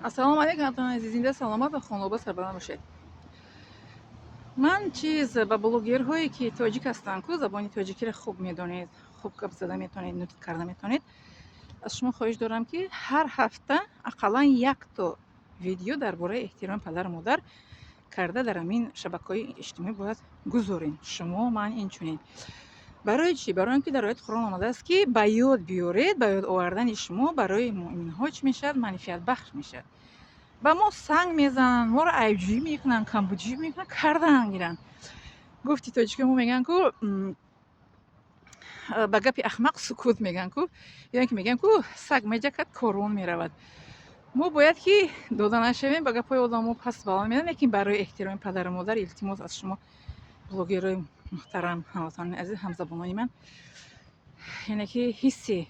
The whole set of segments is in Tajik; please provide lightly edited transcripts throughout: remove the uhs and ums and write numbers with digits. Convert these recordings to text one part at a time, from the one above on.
Ассалому алайкум, ҳамватанони азиз, зинда, саломат ва хонобод, сарбаланд бошед. Ман чиз ба блогерҳое, ки тоҷик ҳастанд ку, забони тоҷикиро хуб медонед, хуб гап зада метавонед, нутқ карда метавонед, аз шумо хоҳиш дорам, ки ҳар ҳафта ақаллан якто видео дар бораи эҳтироми падару модар карда дар ҳамин шабакаҳои иҷтимоӣ бояд гузорем. Шумо, ман инчунин. Барои чӣ? Барои он ки дар ояти Қуръон омадааст, ки ба ёд биёред, ба ёд овардани шумо барои муъминҳо чӣ мешавад? Манфиатбахш мешавад. Ба мо санг мезананд, моро айбҷӯӣ мекунанд, камбудҷӯӣ мекунанд, кардан гиранд. Гуфти тоҷикои мо, мегӯянд ку, ба гапи ахмақ сукут мегӯянд ку, ё ин ки мегӯянд ку, саг меҷакад, корвон меравад. Мо бояд ки дода нашавем ба гапҳои одамо, паст баланд медан, лекин барои эҳтироми падару модар илтимос аз шумо, блогерҳои муҳтарам, ҳамватанони азиз, ҳамзабонони ман, яъне ки ҳисси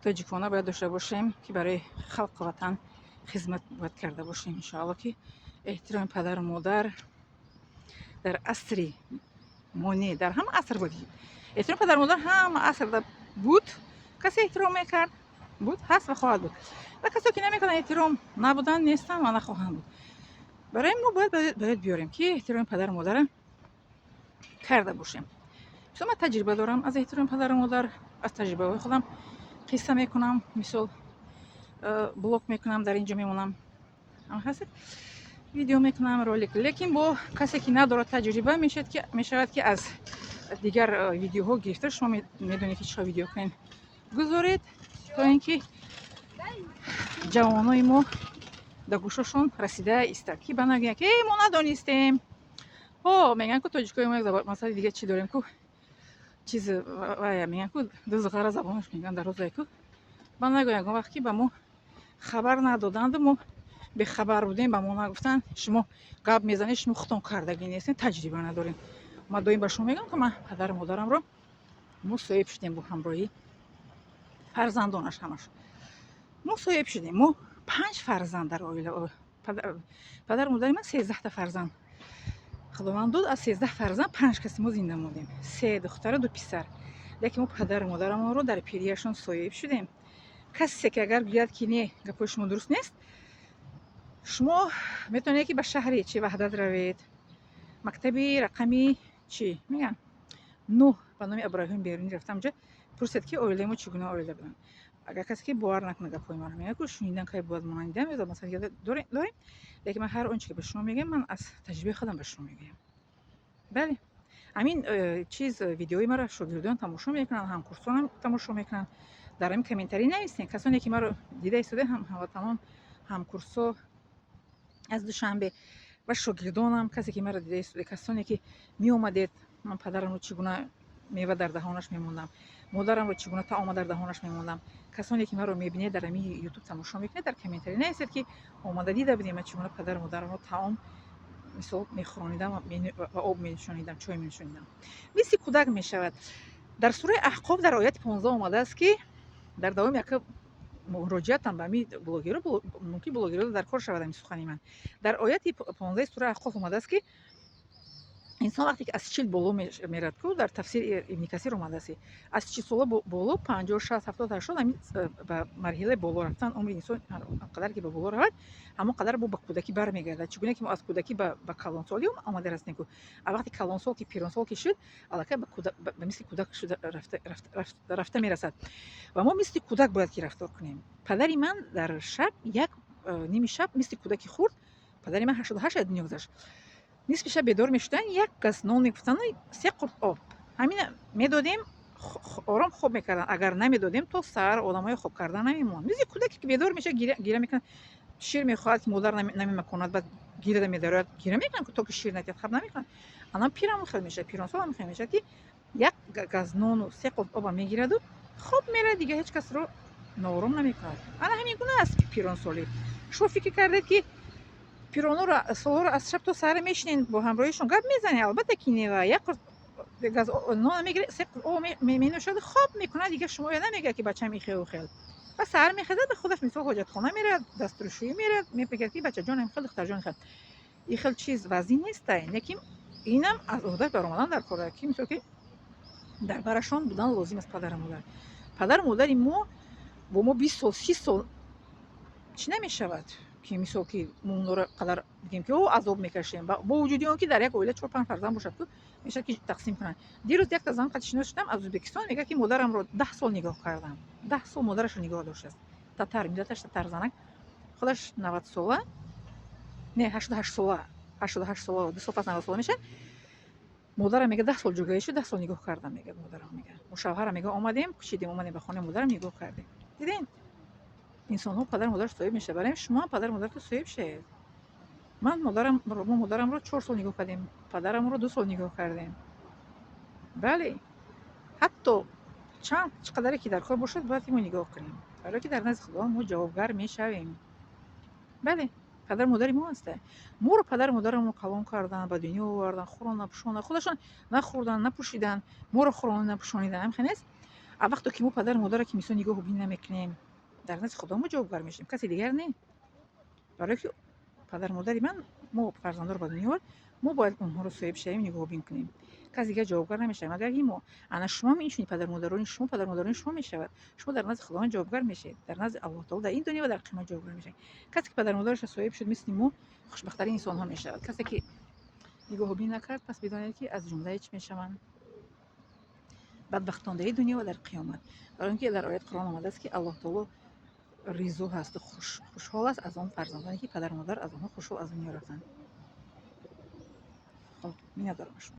тоҷикона бояд дошта бошем, ки барои халқу ватан хизмат бояд карда бошем. Иншоалло, ки эҳтироми падару модар дар асри мо не, дар ҳама аср буд. Эҳтироми падару модар ҳама асрда буд, касе эҳтиром мекард, буд, ҳаст ва хоҳад буд. Ва касое ки намекарданд эҳтиром, набуданд, нестанд ва нахоҳанд буд. Барои мо бояд ба ёд биёрем, ки эҳтироми падару модарам карда бошем. Мисол, ман таҷриба дорам аз эҳтироми падару модар, аз таҷрибаҳои худам қисса мекунам, мисол, блог мекунам, дар ин ҷо мемонам, ҳастед, видео мекунам, ролик. Лекин бо касе ки надорад таҷриба, мешавад ки аз дигар видеоҳо гирифта, шумо медонед, ки чӣ видео кунед, гузоред, то ин ки ҷавонои мо дар гӯшошон расида истад, ки ба нагӯянд, ки мо надонистем. Ҳо, мегӯянд ку, тоҷикои мо як масъалаи дига чӣ дорем ку, чиз вая мегӯянд ку, ду зғара забонаш мегӯянд дарозае ку, ба нагӯянд ягон вақт, ки ба мо хабар надоданду мо бехабар будем, ба мо нагуфтанд. Шумо гап мезанед, шумо худтон кардагӣ нестед, таҷриба надорем. Ман доим ба шумо мегӯям, ки ман падару модарамро мо соҳиб шудем, бо ҳамроҳӣ фарзандонаш ҳамаш мо соҳиб шудем. Мо панҷ фарзанд дар оила. Падару модари ман 13-та фарзанд Худованд дод. Аз 13 фарзанд панҷ каси мо зинда мондем: се духтару ду писар. Лекин мо падару модарамонро дар пирияшон соҳиб шудем. Касе ки агар гӯяд, ки не, гапҳои шумо дуруст нест, шумо метавонед, ки ба шаҳри чи Ваҳдат равед, мактаби рақами чӣ мегӯянд, нӯҳ ба номи Абураҳим Берунӣ рафтам, ҷа пурсед, ки оилаи мо чӣ гуна оила буданд. Агар касе ки бовар накунад гапҳои маро, мегӯяд ку, шунидан кай бояд, монандидан масалан дорем. Лекин ман ҳар он чи ки ба шумо мегӯям, ман аз таҷрибаи худам ба шумо мегӯям. Бале, ҳамин чиз видеои маро шогирдон тамошо мекунанд, ҳамкурсонам тамошо мекунанд. Дар ҳамин комментарий нависен, касоне ки маро дида истода, ҳамватанон, ҳамкурсо аз Душанбе ва шогирдонам, касе ки маро дида истода, касоне ки меомадед, ман падарамро чӣ гуна мева дар даҳонаш мемондам, модарамро чӣ гуна таома дар даҳонаш мемондам, касоне ки маро мебинед, дар ҳамин Ютуб тамошо мекунед, дар комментарий нависед, ки омада дида будем, ман чӣ гуна падару модарамро таом, мисол, мехӯронидам ва об менӯшонидам, чой менӯшонидам. Мисли кӯдак мешавад. Дар сураи Аҳқоф дар ояти 15 омадааст, ки дар давоми яка муроҷиатам ба ҳамин блогеро, мумкин блогеро дар кор шавад ҳамин сухани ман. Дар ояти 15-и сураи Аҳқоф омадааст, ки инсон вақте ки аз 40 боло мерад ку, дар тафсири Ибни Касир омадааст, аз 40 сола боло, 50, 60, 70, 80, ҳамин ба марҳилаи боло рафтан, умри инсон қадар ки ба боло равад, ҳамон қадар бо ба кӯдакӣ бармегардад. Чӣ гуна ки мо аз кӯдакӣ ба калонсолӣ омада расидем ку, а вақте калонсол ки, пиронсол ки шуд, аллакай ба мисли кӯдак шуда рафта мерасад. Ва мо мисли кӯдак бояд ки рафтор кунем. Падари ман дар шаб як ними шаб мисли кӯдаки хурд, падари ман 88 аз дунё гузашт, нисфи шаб бедор мешуданд, як газ нон мегуфтанду се қурт об, ҳамина медодем, ором хоб мекарданд. Агар намедодем, то саҳар одамои хоб карда намемонанд. Мисли кӯдаке ки бедор мешавад, гиря мекунад, шир мехоҳад, ки модар намемаконад, баъд гиряда медарояд, гиря мекунад, то ки шир надиҳад, хаб намекунад. Анам пирам хел мешавад, пиронсолам хел мешавад, ки як газ нону се қурт оба мегираду хоб меравад, дигар ҳеҷ касро ноором намекунад. Ана ҳамин гуна аст пиронсолӣ. Шумо фикр кардед, ки пиронуро солҳоро аз шаб то саҳар мешинед, бо ҳамроҳишон гап мезанед? Албатта ки не. Ва як қурт газ нона мегирад, се қурт об менӯшад, хоб мекунад, дигар шумо намегӯяд, ки бачам ихелу хел. Ва саҳар мехезад, ба худаш, мисол, ҳоҷатхона меравад, дастрӯшӯӣ меравад, мегӯяд, ки бачаҷон хел, духтарҷон хел. Ин хел чиз вазин нестай, лекин инам аз уҳдаш баромадан дар кор, ки мисол ки дар барашон будан лозим аст падару модар. Падару модари мо бо мо 20 сол, 30 сол. Чӣ намешавад, ки мисол, ки мо онҳоро қадар бигем, ки о азоб мекашем. Бо вуҷуди он ки дар як оила чор панҷ фарзанд бошад ку, мешавад, ки тақсим кунанд. Дирӯз якта зан қати шинос шудам аз Ӯзбекистон. Мегӯяд, ки модарамро 10 сол нигоҳ кардам. 10 сол модарашро нигоҳ доштааст. Татар, миллаташ татар. Занак худаш 90 сола, не, 88 сола, 88 сола, 2 сол пас 90 сола мешавад. Модарам, мега, 10 сол ҷугаӣ шуд, 10 сол нигоҳ кардам, мега, модарам. Мега, мо шавҳарам, мега, омадем, кучидем, омадем ба хонаи модарам, нигоҳ кардем. Дидем, инсонҳо падару модараш соҳиб мешавад. Барои шумо ҳам падару модаратон соҳиб шавед. Ман модарам, мо модарамро 4 сол нигоҳ кардем, падарамро 2 сол нигоҳ кардем. Бале, ҳатто чанд чӣ қадаре ки дар кор бошад, бояд ки мо нигоҳ кунем, барое ки дар назди Худо мо ҷавобгар мешавем. Бале, падару модари мо ҳаста. Моро падару модарамон калон карданд, ба дунё оварданд, хӯрондан, пӯшондан. Худашон нахӯрданд, напӯшиданд, моро хӯронда, напӯшониданд. Ҳамихел нест? А вақто ки мо падару модарро, ки мисол, нигоҳубин намекунем, дар назди Худо мо ҷавобгар мешавем, касе дигар не. Барое ки падару модари ман мо фарзандоро ба дунё овард, мо бояд онҳоро соҳиб шавем, нигоҳубин кунем. Кас дигар ҷавобгар намешавад, магар ки мо. Ана шумоам инчунин, падару модарони шумо падару модарони шумо мешавад. Шумо дар назди Худованд ҷавобгар мешавед, дар назди Аллоҳ таоло дар ин дунё ва дар қиёмат ҷавобгар мешавед. Касе ки падару модарашро соҳиб шуд, мисли мо, хушбахттарин инсонҳо мешавад. Касе ки нигоҳубин накард, пас бидонед, ки аз ҷумлаи чӣ мешаванд? Бадбахтон дар ин дунё ва дар қиёмат. Барои он ки дар ояти Қуръон омадааст, ки Аллоҳ таоло ризо ҳасту хушҳол аст аз он фарзандоне, ки падару модар аз онҳо хушҳол аз дунё рафтанд. Хоб, миннатдорам шумо.